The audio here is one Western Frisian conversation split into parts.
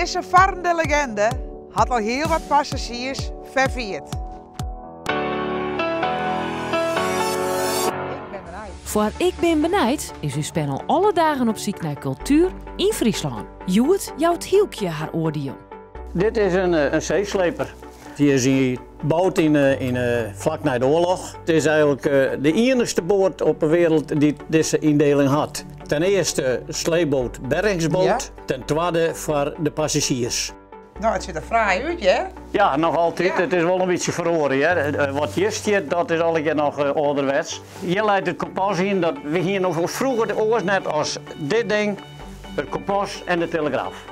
Dizze farrende legende hat al hiel wat passazjiers ferfierd. Foar Ik bin benijd is ús panel alle dagen op syk nei kultuer yn Fryslân. Hjoed jout Hylkje har oardiel. Dit is in eh, in seesleper. Dy is boud yn, eh, yn, eh, flak nei de oarloch. It is eigenlik de iennichste boat op 'e wereld dy't dizze yndeling hat. Ten earste sleepboat, bergingsboat. Ja. Ten twadde foar de passazjiers. No, it sjocht der fraai út, hear. Ja, noch altyd. Ja. It is wol in bytsje feroare, hear. Eh, wat hjir stiet, dat is allegear noch eh, âlderwets. Hjir leit it kompas yn. Dat, we hiene noch froeger oars net as dit ding, it kompas en de telegraaf.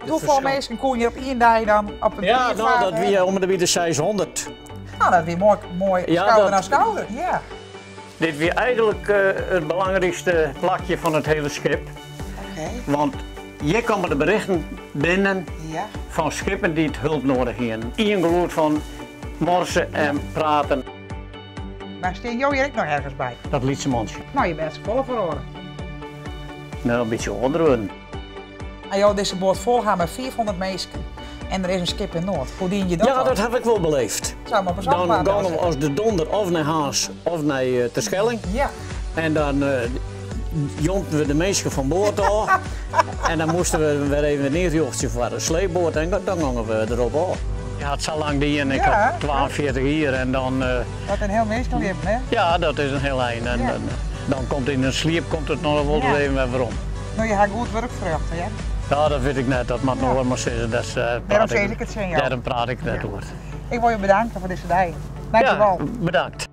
Hoefolle minsken koene hjir op ien dei dan op in Ja, no, dat wie om en by de 600. No, dat wie moai, moai Ja, skouder dat- oan skouder. Ja. Dit wie eigenlik eh, it belangrykste plakje fan it hiele skip. Oké. Want hjir komme de berichten binnen Ja. fan skippen dy't hulp noadich hienen. Ien gelûd fan morse en praten. Mar stean jo hjir ek noch ergens by? Dat lytse mantsje. No, je bent folle feroare. No, in bytsje âlder wurden. As jo dizze boat fol ha mei 500 minsken en der is in skip yn noad, hoe diene je dat Ja, dan? dat haw ik wol beleefd. Zou maar op een Dan zandpaad gongen we delsetten. as de donder of nei Harns of nei Terschelling. Ja. En dan jompten we de minsken fan board ôf. En dan moasten we wer even in ynrjochtsje foar de sleepboat en dan gongen we derop ôf. Je hat sa lang dien, ik Ja, ha 42 jier en dan... Dat is in hiel minskelibben, hè? Ja, dat is in hiel ein. En Ja. dan komt yn in sliep komt it noch wol Ja. even wer werom. No, je ha goed wurk ferrjochte, hè? Ja, dat wit ik net, dat moat Ja. in oar mar sizze. Dat, Dêrom praat sis ik it tsjin jo. Dêrom praat ik net Ja. oer. Ik wol jo bedanke foar dizze dei. Dankjewol. Ja, bedankt.